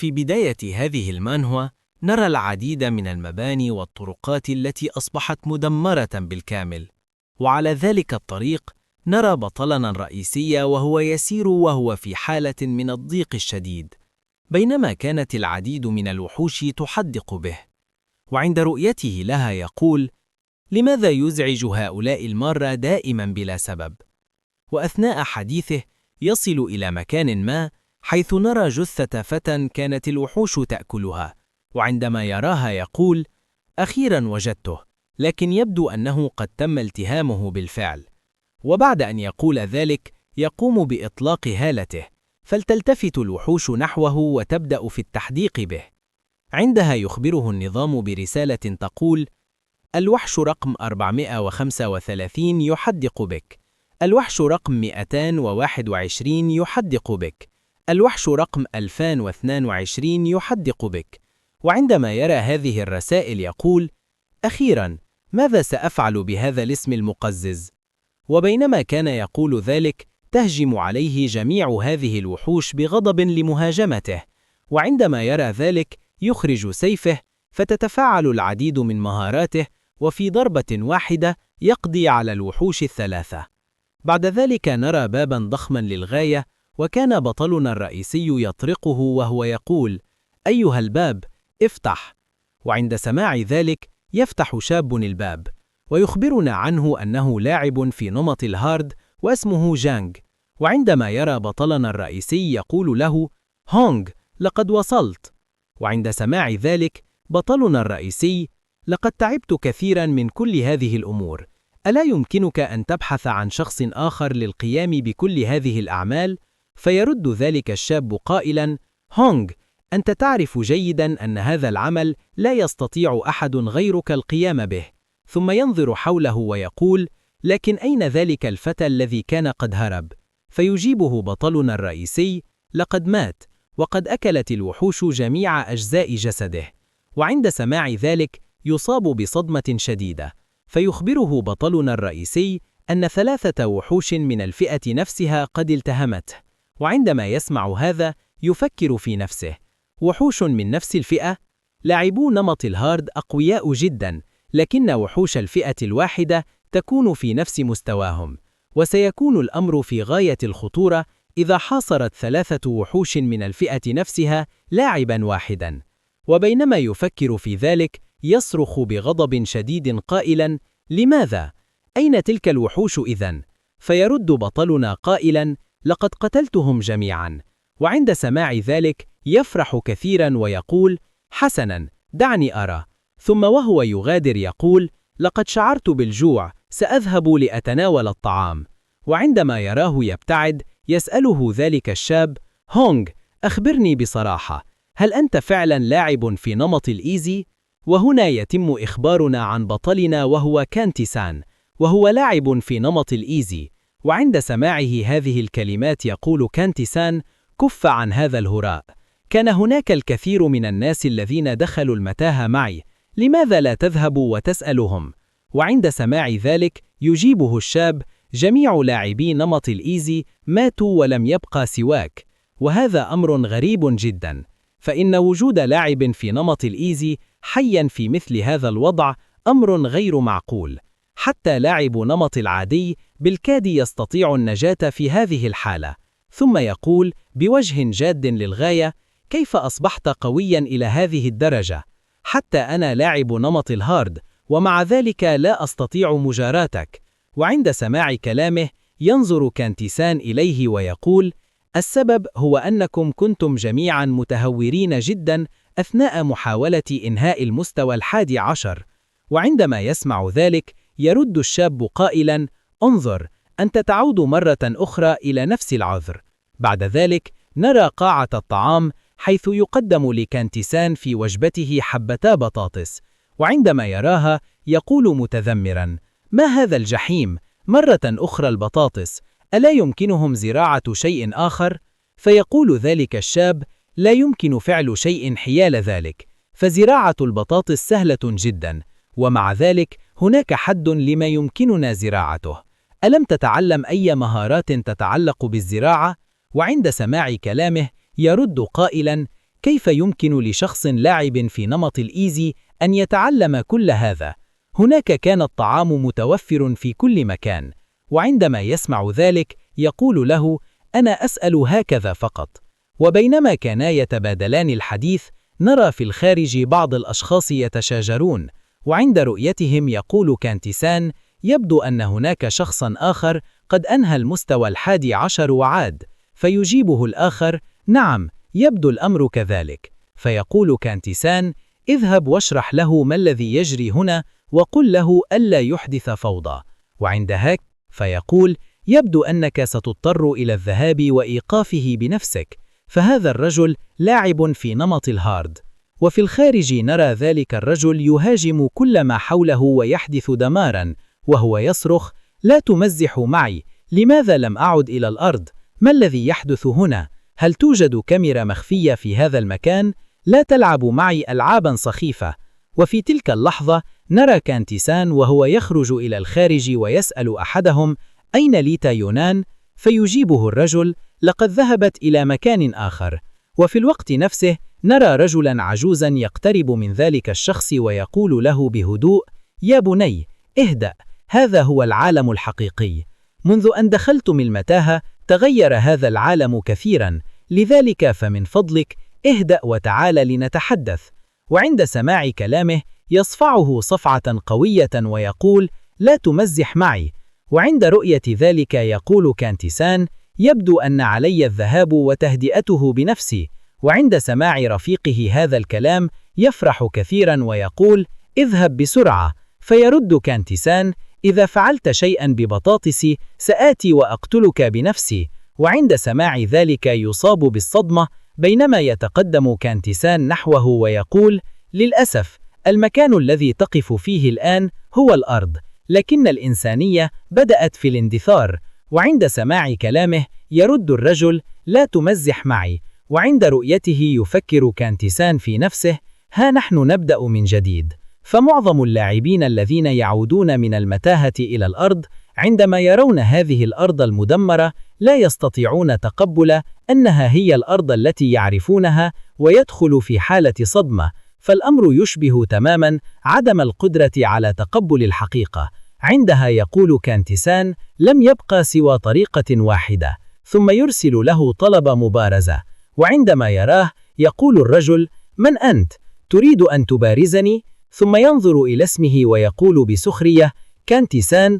في بداية هذه المانهوا نرى العديد من المباني والطرقات التي أصبحت مدمرة بالكامل، وعلى ذلك الطريق نرى بطلنا الرئيسي وهو يسير وهو في حالة من الضيق الشديد، بينما كانت العديد من الوحوش تحدق به. وعند رؤيته لها يقول: لماذا يزعج هؤلاء المارة دائما بلا سبب؟ وأثناء حديثه يصل إلى مكان ما حيث نرى جثة فتى كانت الوحوش تأكلها، وعندما يراها يقول: أخيرا وجدته، لكن يبدو أنه قد تم التهامه بالفعل. وبعد أن يقول ذلك يقوم بإطلاق هالته، فلتلتفت الوحوش نحوه وتبدأ في التحديق به. عندها يخبره النظام برسالة تقول: الوحش رقم 435 يحدق بك، الوحش رقم 221 يحدق بك، الوحش رقم 2022 يحدق بك. وعندما يرى هذه الرسائل يقول: أخيراً، ماذا سأفعل بهذا الاسم المقزز؟ وبينما كان يقول ذلك تهجم عليه جميع هذه الوحوش بغضب لمهاجمته، وعندما يرى ذلك يخرج سيفه فتتفاعل العديد من مهاراته، وفي ضربة واحدة يقضي على الوحوش الثلاثة. بعد ذلك نرى بابا ضخما للغاية، وكان بطلنا الرئيسي يطرقه وهو يقول: أيها الباب، افتح. وعند سماع ذلك يفتح شاب الباب، ويخبرنا عنه أنه لاعب في نمط الهارد واسمه جانج. وعندما يرى بطلنا الرئيسي يقول له: هونغ، لقد وصلت. وعند سماع ذلك بطلنا الرئيسي: لقد تعبت كثيرا من كل هذه الأمور، ألا يمكنك أن تبحث عن شخص آخر للقيام بكل هذه الأعمال؟ فيرد ذلك الشاب قائلا: هونغ، أنت تعرف جيدا أن هذا العمل لا يستطيع أحد غيرك القيام به. ثم ينظر حوله ويقول: لكن أين ذلك الفتى الذي كان قد هرب؟ فيجيبه بطلنا الرئيسي: لقد مات، وقد أكلت الوحوش جميع أجزاء جسده. وعند سماع ذلك يصاب بصدمة شديدة، فيخبره بطلنا الرئيسي أن 3 وحوش من الفئة نفسها قد التهمته. وعندما يسمع هذا يفكر في نفسه: وحوش من نفس الفئة؟ لاعبو نمط الهارد أقوياء جدا، لكن وحوش الفئة الواحدة تكون في نفس مستواهم، وسيكون الأمر في غاية الخطورة إذا حاصرت 3 وحوش من الفئة نفسها لاعبا واحدا. وبينما يفكر في ذلك يصرخ بغضب شديد قائلا: لماذا؟ أين تلك الوحوش إذن؟ فيرد بطلنا قائلا: لقد قتلتهم جميعا. وعند سماع ذلك يفرح كثيرا ويقول: حسنا، دعني أرى. ثم وهو يغادر يقول: لقد شعرت بالجوع، سأذهب لأتناول الطعام. وعندما يراه يبتعد يسأله ذلك الشاب: هونغ، أخبرني بصراحة، هل أنت فعلا لاعب في نمط الإيزي؟ وهنا يتم إخبارنا عن بطلنا وهو كانتي-سان، وهو لاعب في نمط الإيزي. وعند سماعه هذه الكلمات يقول كانتي-سان: كف عن هذا الهراء، كان هناك الكثير من الناس الذين دخلوا المتاهة معي، لماذا لا تذهب وتسألهم؟ وعند سماع ذلك يجيبه الشاب: جميع لاعبي نمط الإيزي ماتوا ولم يبقى سواك. وهذا أمر غريب جدا، فإن وجود لاعب في نمط الإيزي حيا في مثل هذا الوضع أمر غير معقول. حتى لاعب نمط العادي بالكاد يستطيع النجاة في هذه الحالة. ثم يقول بوجه جاد للغاية: كيف أصبحت قويا إلى هذه الدرجة؟ حتى أنا لاعب نمط الهارد، ومع ذلك لا أستطيع مجاراتك. وعند سماع كلامه ينظر كانتي-سان إليه ويقول: السبب هو أنكم كنتم جميعا متهورين جدا أثناء محاولة إنهاء المستوى 11. وعندما يسمع ذلك يرد الشاب قائلا: انظر، أنت تعود مرة أخرى إلى نفس العذر. بعد ذلك نرى قاعة الطعام حيث يقدم لكانتي-سان في وجبته حبتا بطاطس، وعندما يراها يقول متذمرا: ما هذا الجحيم؟ مرة أخرى البطاطس، ألا يمكنهم زراعة شيء آخر؟ فيقول ذلك الشاب: لا يمكن فعل شيء حيال ذلك، فزراعة البطاطس سهلة جدا، ومع ذلك هناك حد لما يمكننا زراعته. ألم تتعلم أي مهارات تتعلق بالزراعة؟ وعند سماع كلامه يرد قائلا: كيف يمكن لشخص لاعب في نمط الإيزي أن يتعلم كل هذا؟ هناك كان الطعام متوفر في كل مكان، وعندما يسمع ذلك يقول له: أنا أسأل هكذا فقط. وبينما كانا يتبادلان الحديث، نرى في الخارج بعض الأشخاص يتشاجرون، وعند رؤيتهم يقول كانتيسان: يبدو أن هناك شخصا آخر قد أنهى المستوى 11 وعاد. فيجيبه الآخر: نعم، يبدو الأمر كذلك. فيقول كانتيسان: اذهب واشرح له ما الذي يجري هنا، وقل له ألا يحدث فوضى. وعند هاك فيقول: يبدو أنك ستضطر إلى الذهاب وإيقافه بنفسك، فهذا الرجل لاعب في نمط الهارد. وفي الخارج نرى ذلك الرجل يهاجم كل ما حوله ويحدث دماراً، وهو يصرخ: لا تمزح معي، لماذا لم أعد إلى الأرض؟ ما الذي يحدث هنا؟ هل توجد كاميرا مخفية في هذا المكان؟ لا تلعبوا معي ألعاباً سخيفة. وفي تلك اللحظة نرى كانتيسان وهو يخرج إلى الخارج ويسأل أحدهم: أين ليتا يونان؟ فيجيبه الرجل: لقد ذهبت إلى مكان آخر. وفي الوقت نفسه نرى رجلاً عجوزاً يقترب من ذلك الشخص ويقول له بهدوء: يا بني، اهدأ، هذا هو العالم الحقيقي. منذ أن دخلتم المتاهة تغير هذا العالم كثيراً، لذلك فمن فضلك اهدأ وتعال لنتحدث. وعند سماع كلامه يصفعه صفعة قوية ويقول: لا تمزح معي. وعند رؤية ذلك يقول كانتيسان: يبدو أن علي الذهاب وتهدئته بنفسي. وعند سماع رفيقه هذا الكلام يفرح كثيرا ويقول: اذهب بسرعة. فيرد كانتيسان: إذا فعلت شيئا ببطاطسي سآتي وأقتلك بنفسي. وعند سماع ذلك يصاب بالصدمة، بينما يتقدم كانتيسان نحوه ويقول: للأسف المكان الذي تقف فيه الآن هو الأرض، لكن الإنسانية بدأت في الاندثار. وعند سماع كلامه يرد الرجل: لا تمزح معي. وعند رؤيته يفكر كانتيسان في نفسه: ها نحن نبدأ من جديد. فمعظم اللاعبين الذين يعودون من المتاهة إلى الأرض عندما يرون هذه الأرض المدمرة لا يستطيعون تقبل أنها هي الأرض التي يعرفونها، ويدخل في حالة صدمة. فالأمر يشبه تماما عدم القدرة على تقبل الحقيقة. عندها يقول كانتيسان: لم يبقى سوى طريقة واحدة. ثم يرسل له طلب مبارزة. وعندما يراه يقول الرجل: من أنت؟ تريد أن تبارزني؟ ثم ينظر إلى اسمه ويقول بسخرية: كانتيسان؟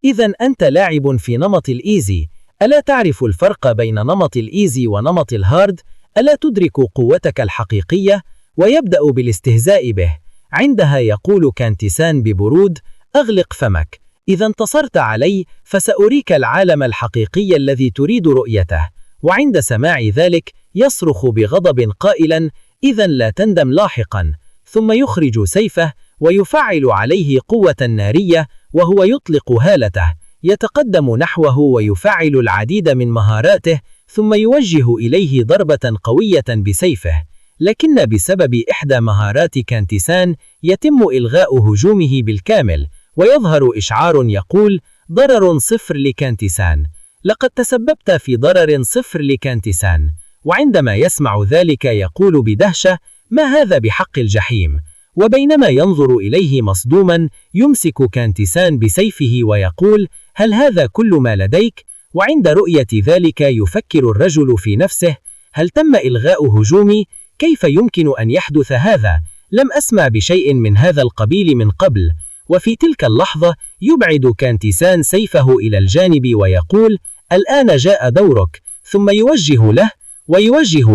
إذن أنت لاعب في نمط الإيزي. ألا تعرف الفرق بين نمط الإيزي ونمط الهارد؟ ألا تدرك قوتك الحقيقية؟ ويبدأ بالاستهزاء به. عندها يقول كانتيسان ببرود: أغلق فمك، إذا انتصرت علي فسأريك العالم الحقيقي الذي تريد رؤيته. وعند سماع ذلك يصرخ بغضب قائلا: إذن لا تندم لاحقا. ثم يخرج سيفه ويفعل عليه قوة نارية، وهو يطلق هالته، يتقدم نحوه ويفعل العديد من مهاراته، ثم يوجه إليه ضربة قوية بسيفه. لكن بسبب إحدى مهارات كانتيسان يتم إلغاء هجومه بالكامل، ويظهر إشعار يقول: ضرر 0 لكانتيسان. لقد تسببت في ضرر 0 لكانتيسان. وعندما يسمع ذلك يقول بدهشة: ما هذا بحق الجحيم؟ وبينما ينظر إليه مصدوما يمسك كانتيسان بسيفه ويقول: هل هذا كل ما لديك؟ وعند رؤية ذلك يفكر الرجل في نفسه: هل تم إلغاء هجومي؟ كيف يمكن أن يحدث هذا؟ لم أسمع بشيء من هذا القبيل من قبل. وفي تلك اللحظة يبعد كانتيسان سيفه إلى الجانب ويقول: الآن جاء دورك. ثم يوجه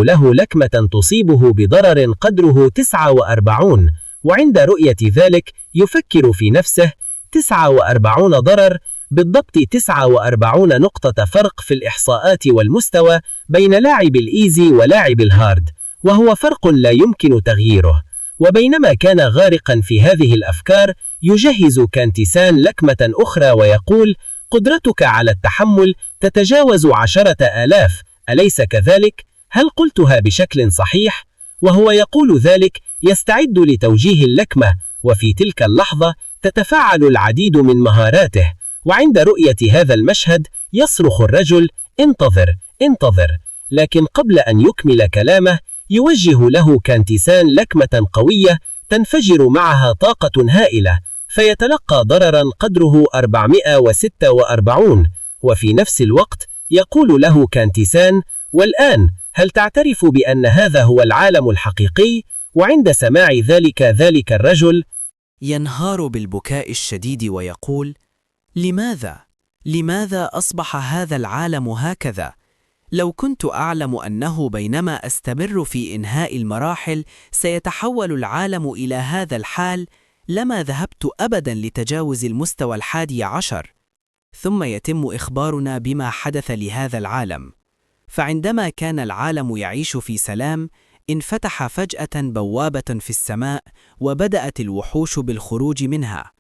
له لكمة تصيبه بضرر قدره 49. وعند رؤية ذلك يفكر في نفسه: 49 ضرر، بالضبط 49 نقطة فرق في الإحصاءات والمستوى بين لاعب الإيزي ولاعب الهارد، وهو فرق لا يمكن تغييره. وبينما كان غارقا في هذه الأفكار يجهز كانتيسان لكمة أخرى ويقول: قدرتك على التحمل تتجاوز 10,000، أليس كذلك؟ هل قلتها بشكل صحيح؟ وهو يقول ذلك يستعد لتوجيه اللكمة، وفي تلك اللحظة تتفاعل العديد من مهاراته. وعند رؤية هذا المشهد يصرخ الرجل: انتظر انتظر. لكن قبل أن يكمل كلامه يوجه له كانتيسان لكمة قوية تنفجر معها طاقة هائلة، فيتلقى ضررا قدره 446. وفي نفس الوقت يقول له كانتيسان: والآن هل تعترف بأن هذا هو العالم الحقيقي؟ وعند سماع ذلك الرجل ينهار بالبكاء الشديد ويقول: لماذا أصبح هذا العالم هكذا؟ لو كنت أعلم أنه بينما أستمر في إنهاء المراحل سيتحول العالم إلى هذا الحال لما ذهبت أبدا لتجاوز المستوى 11. ثم يتم إخبارنا بما حدث لهذا العالم. فعندما كان العالم يعيش في سلام، انفتح فجأة بوابة في السماء وبدأت الوحوش بالخروج منها.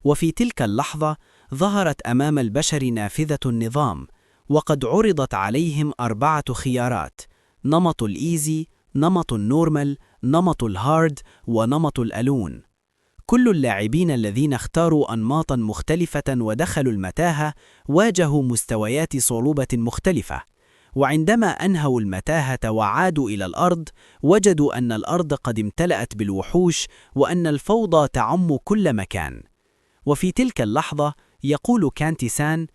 وفي تلك اللحظة ظهرت أمام البشر نافذة النظام، وقد عرضت عليهم 4 خيارات: نمط الإيزي، نمط النورمال، نمط الهارد، ونمط الألون. كل اللاعبين الذين اختاروا أنماطا مختلفة ودخلوا المتاهة واجهوا مستويات صعوبة مختلفة، وعندما أنهوا المتاهة وعادوا إلى الأرض وجدوا أن الأرض قد امتلأت بالوحوش وأن الفوضى تعم كل مكان. وفي تلك اللحظة يقول كانتيسان: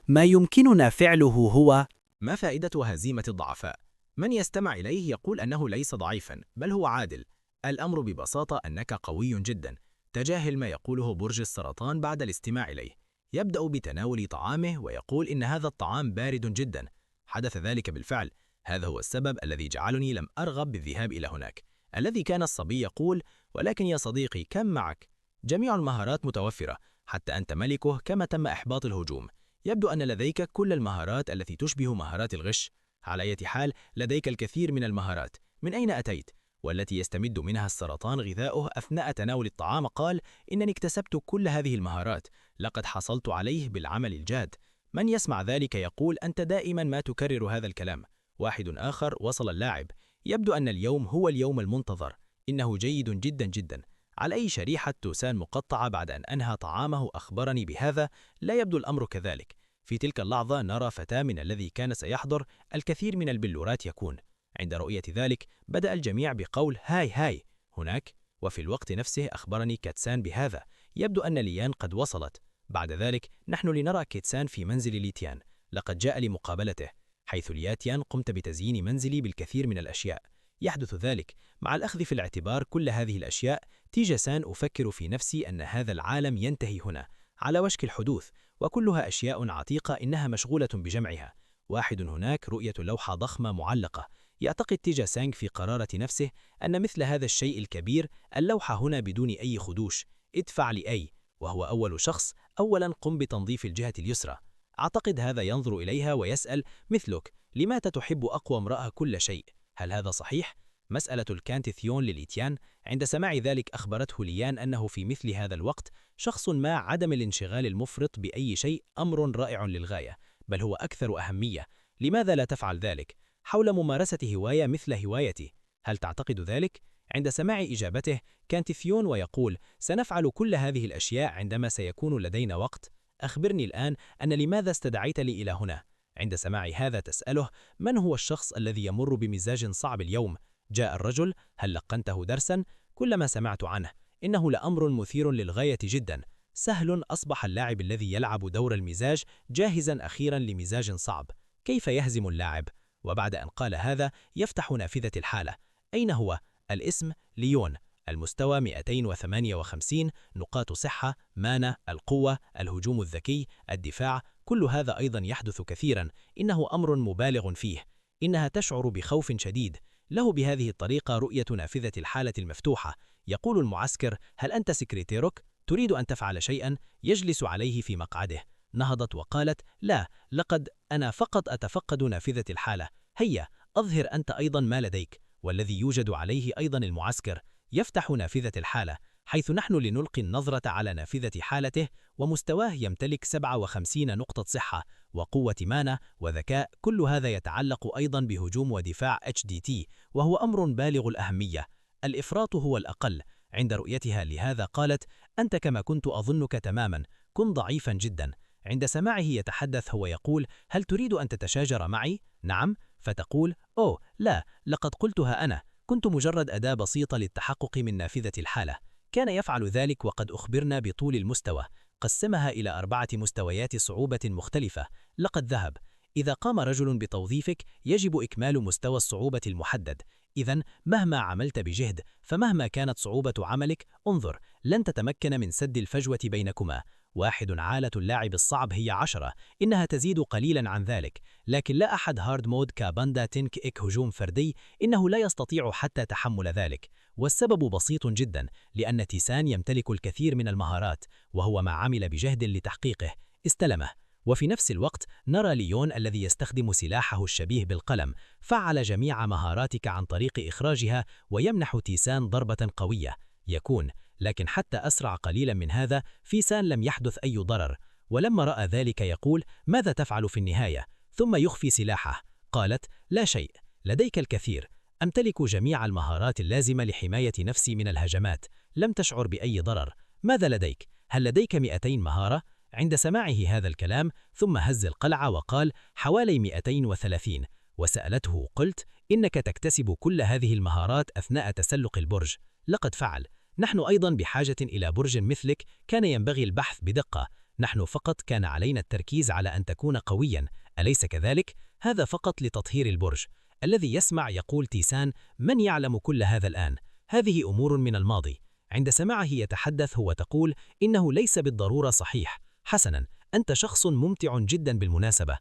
ما يمكننا فعله هو ما فائدة هزيمة الضعفاء؟ من يستمع إليه يقول أنه ليس ضعيفا، بل هو عادل. الأمر ببساطة أنك قوي جدا. تجاهل ما يقوله برج السرطان بعد الاستماع إليه. يبدأ بتناول طعامه ويقول إن هذا الطعام بارد جدا. حدث ذلك بالفعل. هذا هو السبب الذي جعلني لم أرغب بالذهاب إلى هناك. الذي كان الصبي يقول: ولكن يا صديقي، كم معك؟ جميع المهارات متوفرة، حتى أنت ملكه كما تم إحباط الهجوم. يبدو أن لديك كل المهارات التي تشبه مهارات الغش. على أي حال لديك الكثير من المهارات. من أين أتيت؟ والتي يستمد منها السرطان غذاؤه أثناء تناول الطعام قال: إنني اكتسبت كل هذه المهارات، لقد حصلت عليه بالعمل الجاد. من يسمع ذلك يقول: أنت دائما ما تكرر هذا الكلام. واحد آخر وصل اللاعب: يبدو أن اليوم هو اليوم المنتظر. إنه جيد جدا جدا. على أي شريحة توسان مقطعة بعد أن أنهى طعامه أخبرني بهذا. لا يبدو الأمر كذلك. في تلك اللحظة نرى فتاة من الذي كان سيحضر الكثير من البلورات يكون. عند رؤية ذلك بدأ الجميع بقول هاي هاي هناك. وفي الوقت نفسه أخبرني كاتسان بهذا. يبدو أن ليان قد وصلت. بعد ذلك نحن لنرى كيتسان في منزل ليتيان. لقد جاء لمقابلته، حيث لياتيان قمت بتزيين منزلي بالكثير من الأشياء. يحدث ذلك مع الأخذ في الاعتبار كل هذه الأشياء. تيجسان أفكر في نفسي أن هذا العالم ينتهي هنا، على وشك الحدوث، وكلها أشياء عتيقة إنها مشغولة بجمعها. واحد هناك رؤية لوحة ضخمة معلقة. يعتقد تيجاسانغ في قرارة نفسه أن مثل هذا الشيء الكبير، اللوحة هنا بدون أي خدوش، ادفع لأي، وهو أول شخص. أولا قم بتنظيف الجهة اليسرى. أعتقد هذا ينظر إليها ويسأل: مثلك لماذا تحب أقوى امرأة كل شيء؟ هل هذا صحيح؟ مسألة الكانتيثيون لليتيان. عند سماع ذلك أخبرته ليان أنه في مثل هذا الوقت شخص ما عدم الانشغال المفرط بأي شيء أمر رائع للغاية، بل هو أكثر أهمية. لماذا لا تفعل ذلك؟ حول ممارسة هواية مثل هوايتي. هل تعتقد ذلك؟ عند سماع إجابته كانتيثيون ويقول: سنفعل كل هذه الأشياء عندما سيكون لدينا وقت. أخبرني الآن أن لماذا استدعيت لي إلى هنا؟ عند سماع هذا تسأله: من هو الشخص الذي يمر بمزاج صعب اليوم؟ جاء الرجل: هل لقنته درسا؟ كلما سمعت عنه إنه لأمر مثير للغاية جدا. سهل. أصبح اللاعب الذي يلعب دور المزاج جاهزا أخيرا لمزاج صعب. كيف يهزم اللاعب؟ وبعد أن قال هذا يفتح نافذة الحالة. أين هو؟ الاسم ليون. المستوى 258. نقاط صحة، مانع، القوة، الهجوم الذكي، الدفاع. كل هذا أيضا يحدث كثيرا. إنه أمر مبالغ فيه. إنها تشعر بخوف شديد. له بهذه الطريقة رؤية نافذة الحالة المفتوحة. يقول المعسكر: هل أنت سكرتيرك؟ تريد أن تفعل شيئا؟ يجلس عليه في مقعده. نهضت وقالت: لا، لقد أنا فقط أتفقد نافذة الحالة. هيا أظهر أنت أيضا ما لديك. والذي يوجد عليه أيضا المعسكر. يفتح نافذة الحالة، حيث نحن لنلقي النظرة على نافذة حالته. ومستواه يمتلك 57 نقطة صحة وقوة مانع وذكاء. كل هذا يتعلق أيضا بهجوم ودفاع HDT، وهو أمر بالغ الأهمية. الإفراط هو الأقل. عند رؤيتها لهذا قالت: أنت كما كنت أظنك تماما، كن ضعيفا جدا. عند سماعه يتحدث هو يقول: هل تريد أن تتشاجر معي؟ نعم. فتقول: أوه لا، لقد قلتها أنا. كنت مجرد أداة بسيطة للتحقق من نافذة الحالة. كان يفعل ذلك وقد أخبرنا بطول المستوى. قسمها إلى 4 مستويات صعوبة مختلفة. لقد ذهب. إذا قام رجل بتوظيفك يجب إكمال مستوى الصعوبة المحدد. إذن مهما عملت بجهد، فمهما كانت صعوبة عملك، انظر، لن تتمكن من سد الفجوة بينكما. 1 عالة اللاعب الصعب هي 10، إنها تزيد قليلا عن ذلك، لكن لا أحد هارد مود كباندا تنك إك هجوم فردي، إنه لا يستطيع حتى تحمل ذلك. والسبب بسيط جدا، لأن تيسان يمتلك الكثير من المهارات، وهو ما عمل بجهد لتحقيقه، استلمه. وفي نفس الوقت نرى ليون الذي يستخدم سلاحه الشبيه بالقلم، فعل جميع مهاراتك عن طريق إخراجها ويمنح تيسان ضربة قوية. يكون، لكن حتى أسرع قليلا من هذا، فيسان لم يحدث أي ضرر. ولما رأى ذلك يقول: ماذا تفعل في النهاية؟ ثم يخفي سلاحه. قالت: لا شيء، لديك الكثير، أمتلك جميع المهارات اللازمة لحماية نفسي من الهجمات، لم تشعر بأي ضرر. ماذا لديك؟ هل لديك 200 مهارة؟ عند سماعه هذا الكلام ثم هز القلعة وقال: حوالي 230. وسألته: قلت: إنك تكتسب كل هذه المهارات أثناء تسلق البرج. لقد فعل. نحن أيضا بحاجة إلى برج مثلك، كان ينبغي البحث بدقة. نحن فقط كان علينا التركيز على أن تكون قويا، أليس كذلك؟ هذا فقط لتطهير البرج. الذي يسمع يقول تيسان: من يعلم كل هذا الآن؟ هذه أمور من الماضي. عند سماعه يتحدث هو تقول: إنه ليس بالضرورة صحيح. حسنا، أنت شخص ممتع جدا بالمناسبة.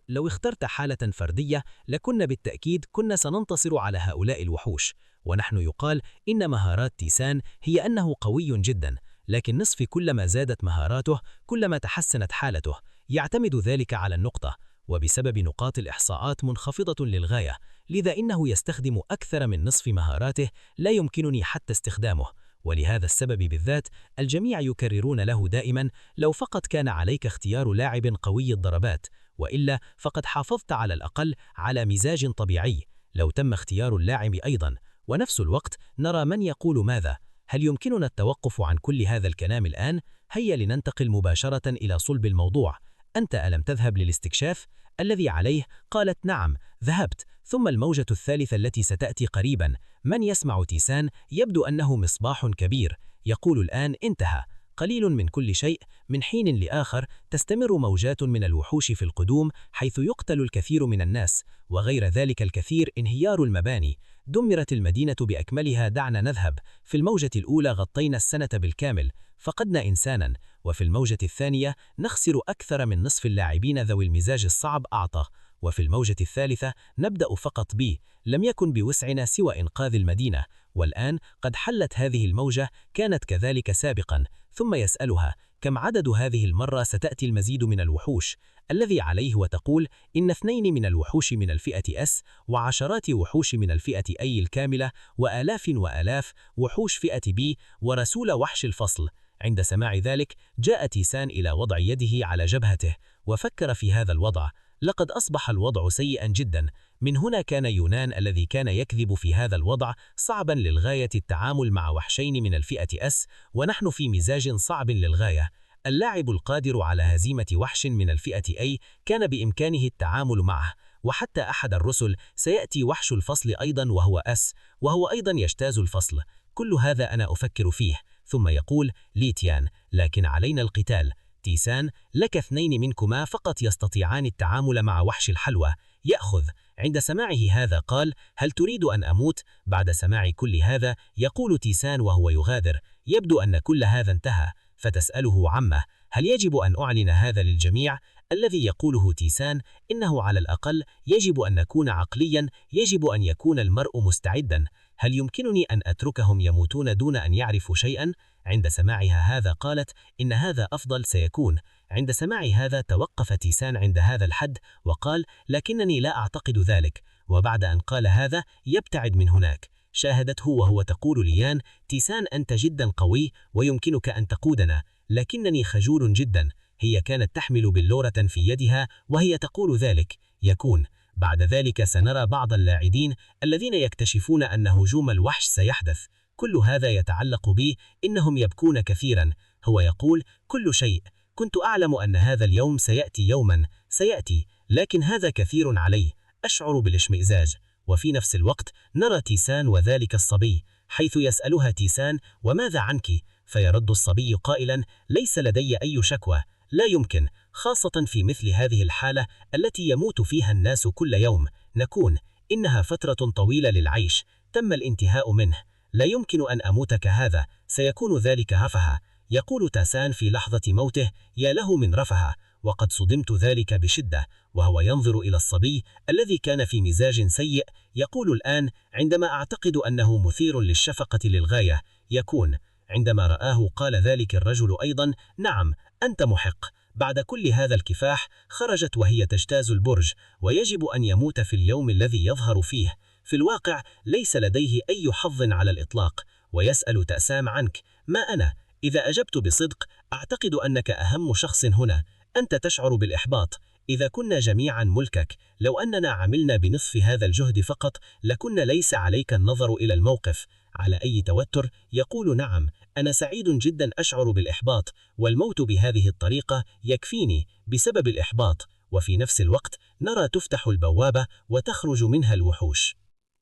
لو اخترت حالة فردية لكنا بالتأكيد كنا سننتصر على هؤلاء الوحوش. ونحن يقال إن مهارات تيسان هي أنه قوي جدا، لكن نصف كلما زادت مهاراته كلما تحسنت حالته. يعتمد ذلك على النقطة، وبسبب نقاط الإحصاءات منخفضة للغاية، لذا إنه يستخدم أكثر من نصف مهاراته لا يمكنني حتى استخدامه. ولهذا السبب بالذات الجميع يكررون له دائما: لو فقط كان عليك اختيار لاعب قوي الضربات، وإلا فقد حافظت على الأقل على مزاج طبيعي. لو تم اختيار اللاعب أيضا. ونفس الوقت نرى من يقول: ماذا؟ هل يمكننا التوقف عن كل هذا الكلام الآن؟ هيا لننتقل مباشرة إلى صلب الموضوع. أنت ألم تذهب للاستكشاف؟ الذي عليه قالت: نعم، ذهبت. ثم الموجة الثالثة التي ستأتي قريبا. من يسمع تيسان يبدو أنه مصباح كبير. يقول: الآن انتهى. قليل من كل شيء. من حين لآخر تستمر موجات من الوحوش في القدوم، حيث يقتل الكثير من الناس، وغير ذلك الكثير انهيار المباني. دمرت المدينة بأكملها. دعنا نذهب. في الموجة الأولى غطينا السنة بالكامل، فقدنا إنسانا، وفي الموجة الثانية نخسر أكثر من نصف اللاعبين ذوي المزاج الصعب أعطى، وفي الموجة الثالثة نبدأ فقط بي. لم يكن بوسعنا سوى إنقاذ المدينة، والآن قد حلت هذه الموجة. كانت كذلك سابقا. ثم يسألها: كم عدد هذه المرة ستأتي المزيد من الوحوش؟ الذي عليه وتقول: إن 2 من الوحوش من الفئة S، وعشرات وحوش من الفئة A الكاملة، وآلاف وآلاف وحوش فئة B، ورسول وحش الفصل. عند سماع ذلك جاء تيسان إلى وضع يده على جبهته، وفكر في هذا الوضع. لقد أصبح الوضع سيئا جدا. من هنا كان يونان الذي كان يكذب في هذا الوضع صعبا للغاية التعامل مع وحشين من الفئة S، ونحن في مزاج صعب للغاية. اللاعب القادر على هزيمة وحش من الفئة A كان بإمكانه التعامل معه، وحتى أحد الرسل سيأتي وحش الفصل أيضا وهو S، وهو أيضا يجتاز الفصل. كل هذا أنا أفكر فيه. ثم يقول: ليتيان، لكن علينا القتال. تيسان: لك 2 منكما فقط يستطيعان التعامل مع وحش الحلوى. يأخذ. عند سماعه هذا قال: هل تريد أن أموت؟ بعد سماع كل هذا يقول تيسان وهو يغادر: يبدو أن كل هذا انتهى. فتسأله عمه: هل يجب أن أعلن هذا للجميع؟ الذي يقوله تيسان: إنه على الأقل يجب أن نكون عقليا، يجب أن يكون المرء مستعدا. هل يمكنني أن أتركهم يموتون دون أن يعرفوا شيئا؟ عند سماعها هذا قالت: إن هذا أفضل سيكون. عند سماع هذا توقف تيسان عند هذا الحد وقال: لكنني لا أعتقد ذلك. وبعد أن قال هذا يبتعد من هناك. شاهدته وهو تقول ليان: تيسان، أنت جدا قوي ويمكنك أن تقودنا، لكنني خجول جدا. هي كانت تحمل بلورة في يدها وهي تقول ذلك. يكون. بعد ذلك سنرى بعض اللاعبين الذين يكتشفون أن هجوم الوحش سيحدث. كل هذا يتعلق بي. إنهم يبكون كثيرا. هو يقول: كل شيء. كنت أعلم أن هذا اليوم سيأتي يوما، سيأتي، لكن هذا كثير علي. أشعر بالاشمئزاز. وفي نفس الوقت نرى تيسان وذلك الصبي، حيث يسألها تيسان: وماذا عنك؟ فيرد الصبي قائلا: ليس لدي أي شكوى. لا يمكن، خاصة في مثل هذه الحالة التي يموت فيها الناس كل يوم، نكون إنها فترة طويلة للعيش، تم الانتهاء منه، لا يمكن أن أموت كهذا، سيكون ذلك رفها. يقول تيسان في لحظة موته: يا له من رفها، وقد صدمت ذلك بشدة. وهو ينظر إلى الصبي الذي كان في مزاج سيء، يقول الآن: عندما أعتقد أنه مثير للشفقة للغاية، يكون عندما رآه قال ذلك الرجل أيضا: نعم، أنت محق. بعد كل هذا الكفاح خرجت وهي تجتاز البرج، ويجب أن يموت في اليوم الذي يظهر فيه. في الواقع ليس لديه أي حظ على الإطلاق. ويسأل تأسام عنك: ما أنا؟ إذا أجبت بصدق أعتقد أنك أهم شخص هنا. أنت تشعر بالإحباط. إذا كنا جميعا ملكك، لو أننا عملنا بنصف هذا الجهد فقط لكنا ليس عليك النظر إلى الموقف. على أي توتر يقول: نعم، أنا سعيد جدا، أشعر بالإحباط، والموت بهذه الطريقة يكفيني بسبب الإحباط. وفي نفس الوقت نرى تفتح البوابة وتخرج منها الوحوش.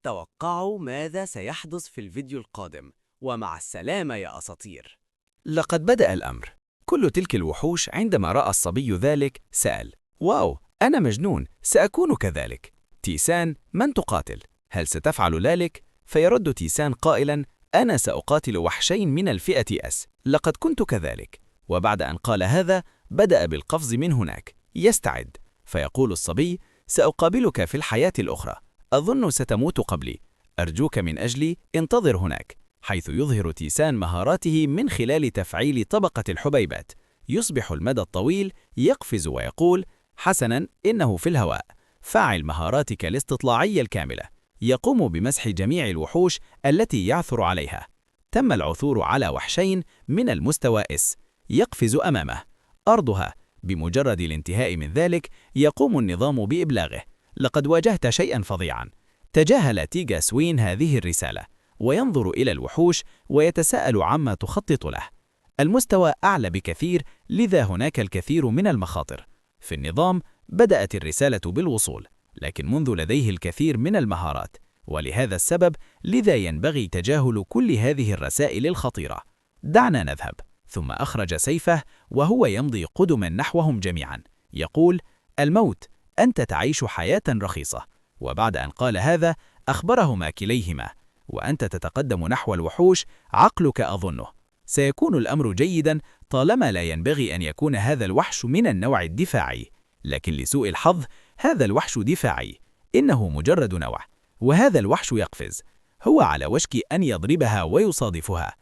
توقعوا ماذا سيحدث في الفيديو القادم، ومع السلامة يا أساطير. لقد بدأ الأمر. كل تلك الوحوش عندما رأى الصبي ذلك سأل: واو، أنا مجنون، سأكون كذلك. تيسان: من تقاتل؟ هل ستفعل ذلك؟ فيرد تيسان قائلا: أنا سأقاتل وحشين من الفئة أس، لقد كنت كذلك. وبعد أن قال هذا بدأ بالقفز من هناك يستعد. فيقول الصبي: سأقابلك في الحياة الأخرى، أظن ستموت قبلي، أرجوك من أجلي انتظر هناك. حيث يظهر تيسان مهاراته من خلال تفعيل طبقة الحبيبات. يصبح المدى الطويل، يقفز ويقول: حسناً، إنه في الهواء. فعل مهاراتك الاستطلاعية الكاملة. يقوم بمسح جميع الوحوش التي يعثر عليها. تم العثور على وحشين من المستوى S. يقفز أمامه أرضها. بمجرد الانتهاء من ذلك يقوم النظام بإبلاغه: لقد واجهت شيئاً فظيعاً. تجاهل تيغا سوين هذه الرسالة، وينظر إلى الوحوش ويتساءل عما تخطط له. المستوى أعلى بكثير، لذا هناك الكثير من المخاطر. في النظام بدأت الرسالة بالوصول، لكن منذ لديه الكثير من المهارات، ولهذا السبب لذا ينبغي تجاهل كل هذه الرسائل الخطيرة. دعنا نذهب. ثم أخرج سيفه وهو يمضي قدما نحوهم جميعا، يقول: الموت، أنت تعيش حياة رخيصة. وبعد أن قال هذا أخبرهما كليهما: وأنت تتقدم نحو الوحوش، عقلك أظنه سيكون الأمر جيدا طالما لا ينبغي أن يكون هذا الوحش من النوع الدفاعي. لكن لسوء الحظ هذا الوحش دفاعي، إنه مجرد نوع، وهذا الوحش يقفز. هو على وشك أن يضربها ويصادفها،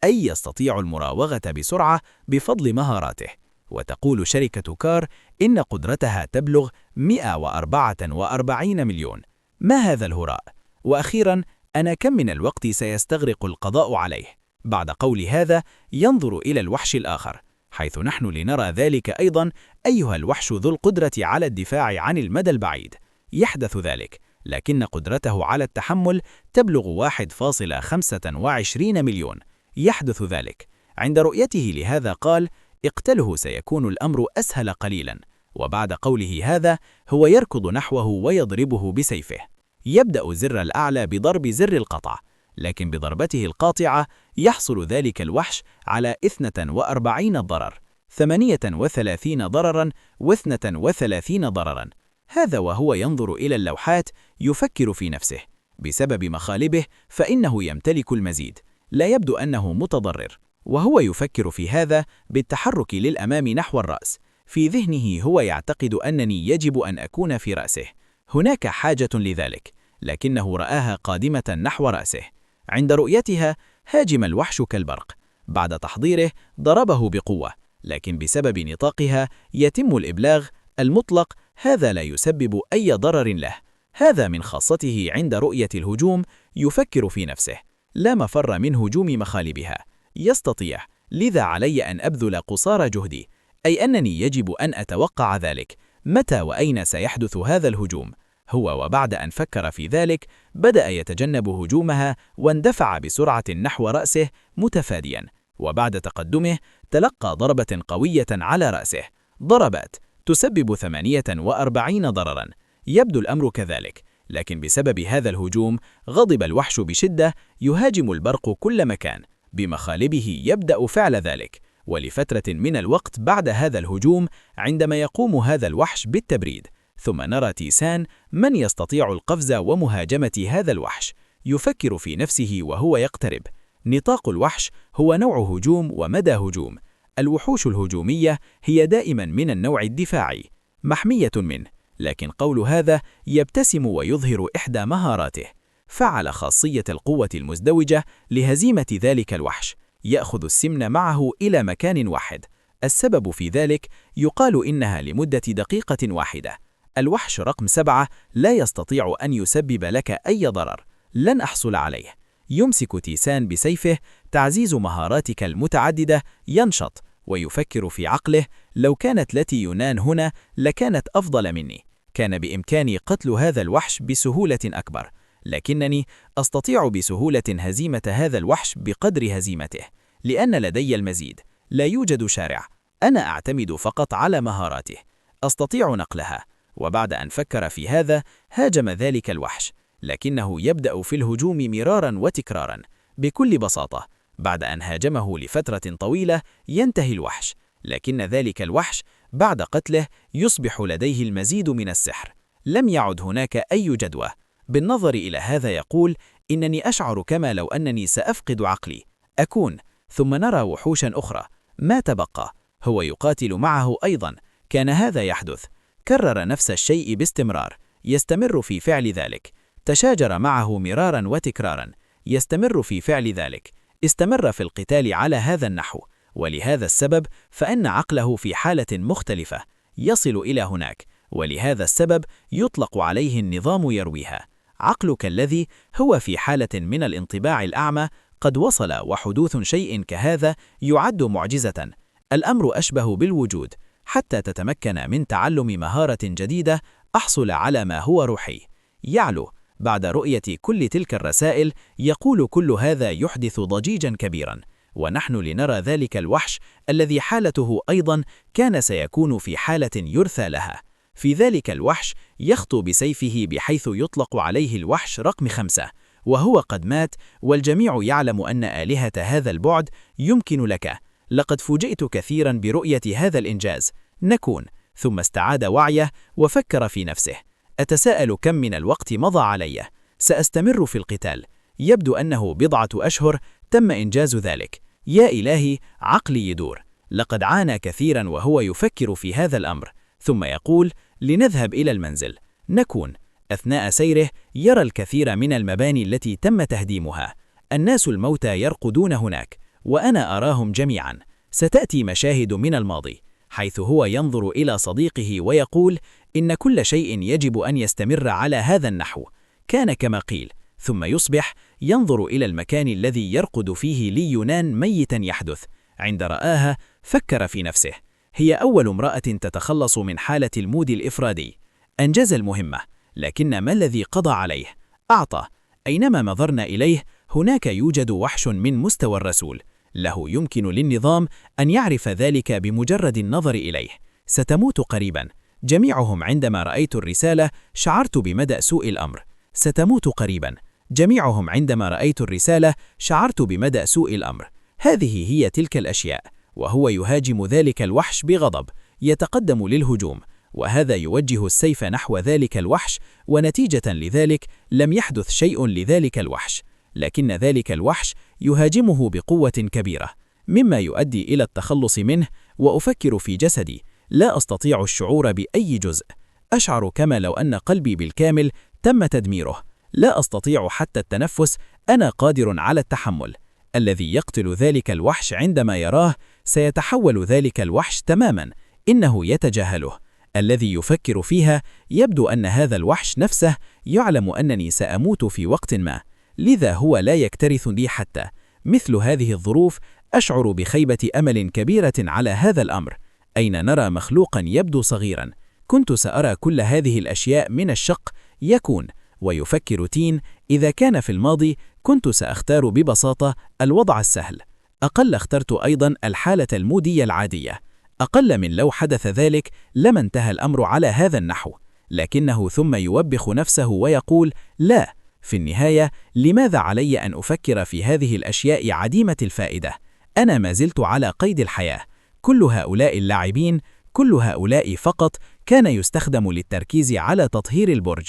أي يستطيع المراوغة بسرعة بفضل مهاراته. وتقول شركة كار إن قدرتها تبلغ 144 مليون. ما هذا الهراء؟ وأخيرا، أنا كم من الوقت سيستغرق القضاء عليه؟ بعد قول هذا ينظر إلى الوحش الآخر، حيث نحن لنرى ذلك أيضا. أيها الوحش ذو القدرة على الدفاع عن المدى البعيد. يحدث ذلك، لكن قدرته على التحمل تبلغ 1.25 مليون. يحدث ذلك. عند رؤيته لهذا قال: اقتله، سيكون الأمر أسهل قليلا. وبعد قوله هذا هو يركض نحوه ويضربه بسيفه. يبدأ زر الأعلى بضرب زر القطع، لكن بضربته القاطعة يحصل ذلك الوحش على 42 ضرر، 38 ضررا و32 ضررا. هذا وهو ينظر إلى اللوحات يفكر في نفسه. بسبب مخالبه فإنه يمتلك المزيد، لا يبدو أنه متضرر. وهو يفكر في هذا بالتحرك للأمام نحو الرأس. في ذهنه هو يعتقد أنني يجب أن أكون في رأسه. هناك حاجة لذلك، لكنه رآها قادمة نحو رأسه. عند رؤيتها هاجم الوحش كالبرق. بعد تحضيره ضربه بقوة، لكن بسبب نطاقها يتم الإبلاغ المطلق. هذا لا يسبب أي ضرر له. هذا من خاصته عند رؤية الهجوم. يفكر في نفسه: لا مفر من هجوم مخالبها. يستطيع، لذا علي أن أبذل قصارى جهدي، أي أنني يجب أن أتوقع ذلك. متى وأين سيحدث هذا الهجوم؟ هو وبعد أن فكر في ذلك بدأ يتجنب هجومها واندفع بسرعة نحو رأسه متفاديا. وبعد تقدمه تلقى ضربة قوية على رأسه، ضربات تسبب 48 ضررا. يبدو الأمر كذلك. لكن بسبب هذا الهجوم غضب الوحش بشدة، يهاجم البرق كل مكان، بمخالبه يبدأ فعل ذلك. ولفترة من الوقت بعد هذا الهجوم، عندما يقوم هذا الوحش بالتبريد، ثم نرى تيسان من يستطيع القفز ومهاجمة هذا الوحش. يفكر في نفسه وهو يقترب. نطاق الوحش هو نوع هجوم ومدى هجوم. الوحوش الهجومية هي دائما من النوع الدفاعي، محمية منه، لكن قول هذا يبتسم ويظهر إحدى مهاراته. فعل خاصية القوة المزدوجة لهزيمة ذلك الوحش، يأخذ السمن معه إلى مكان واحد. السبب في ذلك يقال إنها لمدة دقيقة واحدة. الوحش رقم 7 لا يستطيع أن يسبب لك أي ضرر، لن أحصل عليه. يمسك تيسان بسيفه، تعزيز مهاراتك المتعددة ينشط، ويفكر في عقله: لو كانت التي يونان هنا لكانت أفضل مني، كان بإمكاني قتل هذا الوحش بسهولة أكبر، لكنني أستطيع بسهولة هزيمة هذا الوحش بقدر هزيمته، لأن لدي المزيد. لا يوجد شارع، أنا أعتمد فقط على مهاراته، أستطيع نقلها. وبعد أن فكر في هذا، هاجم ذلك الوحش، لكنه يبدأ في الهجوم مرارا وتكرارا. بكل بساطة، بعد أن هاجمه لفترة طويلة ينتهي الوحش، لكن ذلك الوحش بعد قتله يصبح لديه المزيد من السحر. لم يعد هناك أي جدوى. بالنظر إلى هذا يقول: إنني أشعر كما لو أنني سأفقد عقلي. أكون. ثم نرى وحوشا أخرى. ما تبقى هو يقاتل معه أيضا. كان هذا يحدث. كرر نفس الشيء باستمرار، يستمر في فعل ذلك. تشاجر معه مرارا وتكرارا، يستمر في فعل ذلك. استمر في القتال على هذا النحو، ولهذا السبب فإن عقله في حالة مختلفة، يصل إلى هناك، ولهذا السبب يطلق عليه النظام يرويها. عقلك الذي هو في حالة من الانطباع الأعمى قد وصل، وحدوث شيء كهذا يعد معجزة. الأمر أشبه بالوجود. حتى تتمكن من تعلم مهارة جديدة، أحصل على ما هو روحي. يعلو. بعد رؤية كل تلك الرسائل يقول: كل هذا يحدث ضجيجا كبيرا، ونحن لنرى ذلك الوحش الذي حالته أيضا كان سيكون في حالة يرثى لها. في ذلك الوحش يخطو بسيفه بحيث يطلق عليه الوحش رقم 5، وهو قد مات، والجميع يعلم أن آلهة هذا البعد يمكن لك. لقد فوجئت كثيرا برؤية هذا الإنجاز. نكون. ثم استعاد وعيه وفكر في نفسه. أتساءل كم من الوقت مضى علي. سأستمر في القتال. يبدو أنه بضعة أشهر تم إنجاز ذلك. يا إلهي، عقلي يدور. لقد عانى كثيرا وهو يفكر في هذا الأمر. ثم يقول: لنذهب إلى المنزل. نكون. أثناء سيره يرى الكثير من المباني التي تم تهديمها. الناس الموتى يرقدون هناك، وأنا أراهم جميعا. ستأتي مشاهد من الماضي، حيث هو ينظر إلى صديقه ويقول: إن كل شيء يجب أن يستمر على هذا النحو. كان كما قيل. ثم يصبح ينظر إلى المكان الذي يرقد فيه لي يونان ميتا يحدث. عند رآها فكر في نفسه: هي أول امرأة تتخلص من حالة المود الإفرادي. أنجز المهمة، لكن ما الذي قضى عليه؟ أعطى. أينما نظرنا إليه هناك يوجد وحش من مستوى الرسول. له يمكن للنظام أن يعرف ذلك بمجرد النظر إليه. ستموت قريبا. جميعهم عندما رأيت الرسالة شعرت بمدى سوء الأمر. ستموت قريبا. جميعهم عندما رأيت الرسالة شعرت بمدى سوء الأمر. هذه هي تلك الأشياء. وهو يهاجم ذلك الوحش بغضب، يتقدم للهجوم، وهذا يوجه السيف نحو ذلك الوحش، ونتيجة لذلك لم يحدث شيء لذلك الوحش، لكن ذلك الوحش يهاجمه بقوة كبيرة، مما يؤدي إلى التخلص منه. وأفكر في جسدي، لا أستطيع الشعور بأي جزء. أشعر كما لو أن قلبي بالكامل تم تدميره. لا أستطيع حتى التنفس. أنا قادر على التحمل. الذي يقتل ذلك الوحش عندما يراه سيتحول ذلك الوحش تماما. إنه يتجاهله. الذي يفكر فيها يبدو أن هذا الوحش نفسه يعلم أنني سأموت في وقت ما، لذا هو لا يكترث لي حتى. مثل هذه الظروف أشعر بخيبة أمل كبيرة على هذا الأمر. أين نرى مخلوقا يبدو صغيرا؟ كنت سأرى كل هذه الأشياء من الشق. يكون. ويفكر تين: إذا كان في الماضي كنت سأختار ببساطة الوضع السهل. أقل اخترت أيضا الحالة المودية العادية. أقل من لو حدث ذلك لما انتهى الأمر على هذا النحو. لكنه ثم يوبخ نفسه ويقول: لا، في النهاية لماذا علي أن أفكر في هذه الأشياء عديمة الفائدة؟ أنا ما زلت على قيد الحياة. كل هؤلاء اللاعبين، كل هؤلاء فقط كان يستخدم للتركيز على تطهير البرج.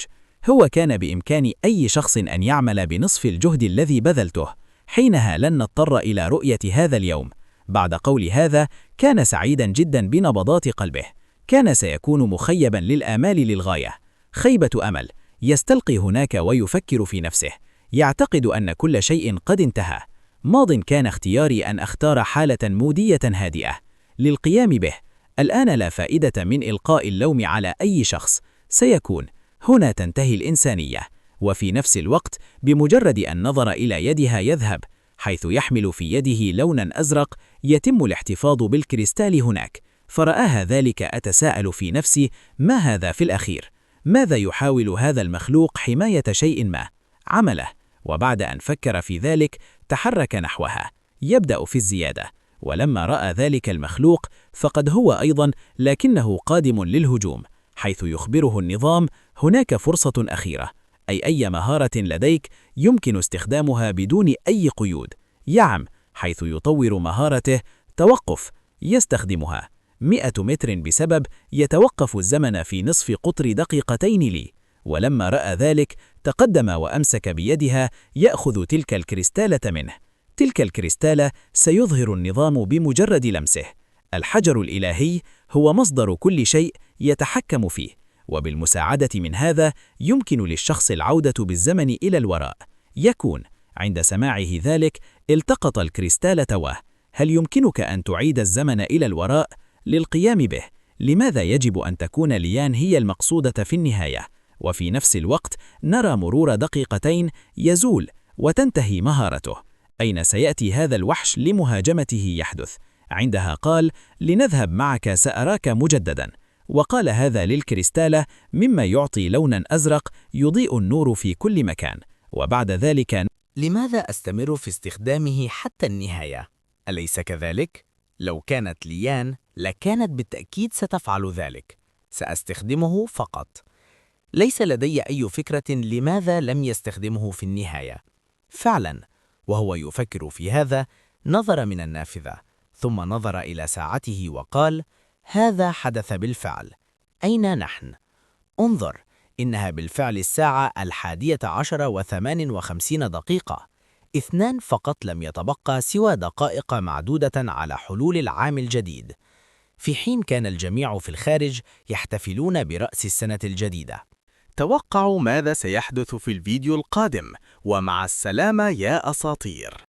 هو كان بإمكان أي شخص أن يعمل بنصف الجهد الذي بذلته. حينها لن نضطر إلى رؤية هذا اليوم. بعد قول هذا كان سعيدا جدا بنبضات قلبه. كان سيكون مخيبا للآمال للغاية. خيبة أمل. يستلقي هناك ويفكر في نفسه. يعتقد أن كل شيء قد انتهى. ماض كان اختياري أن أختار حالة مودية هادئة للقيام به. الآن لا فائدة من إلقاء اللوم على أي شخص. سيكون هنا تنتهي الإنسانية. وفي نفس الوقت بمجرد أن نظر إلى يدها يذهب، حيث يحمل في يده لونا أزرق، يتم الاحتفاظ بالكريستال هناك. فرآها ذلك. أتساءل في نفسي: ما هذا في الأخير؟ ماذا يحاول هذا المخلوق حماية شيء ما؟ عمله. وبعد أن فكر في ذلك تحرك نحوها، يبدأ في الزيادة. ولما رأى ذلك المخلوق فقد هو أيضا، لكنه قادم للهجوم، حيث يخبره النظام: هناك فرصة أخيرة، أي مهارة لديك يمكن استخدامها بدون أي قيود. يعم، حيث يطور مهارته. توقف. يستخدمها 100 متر بسبب يتوقف الزمن في نصف قطر دقيقتين لي. ولما رأى ذلك تقدم وأمسك بيدها يأخذ تلك الكريستالة منه. تلك الكريستالة سيظهر النظام بمجرد لمسه. الحجر الإلهي هو مصدر كل شيء يتحكم فيه، وبالمساعدة من هذا يمكن للشخص العودة بالزمن إلى الوراء. يكون عند سماعه ذلك التقط الكريستال تواه. هل يمكنك أن تعيد الزمن إلى الوراء؟ للقيام به، لماذا يجب أن تكون ليان هي المقصودة في النهاية؟ وفي نفس الوقت نرى مرور دقيقتين يزول وتنتهي مهارته. أين سيأتي هذا الوحش لمهاجمته يحدث؟ عندها قال: لنذهب معك، سأراك مجددا. وقال هذا للكريستالة، مما يعطي لونا أزرق يضيء النور في كل مكان. وبعد ذلك: لماذا أستمر في استخدامه حتى النهاية؟ أليس كذلك؟ لو كانت ليان لكانت بالتأكيد ستفعل ذلك. سأستخدمه فقط. ليس لدي أي فكرة لماذا لم يستخدمه في النهاية. فعلا، وهو يفكر في هذا نظر من النافذة، ثم نظر إلى ساعته وقال: هذا حدث بالفعل. أين نحن؟ انظر، إنها بالفعل الساعة 11:58 2 فقط، لم يتبقى سوى دقائق معدودة على حلول العام الجديد، في حين كان الجميع في الخارج يحتفلون برأس السنة الجديدة. توقعوا ماذا سيحدث في الفيديو القادم، ومع السلامة يا أساطير.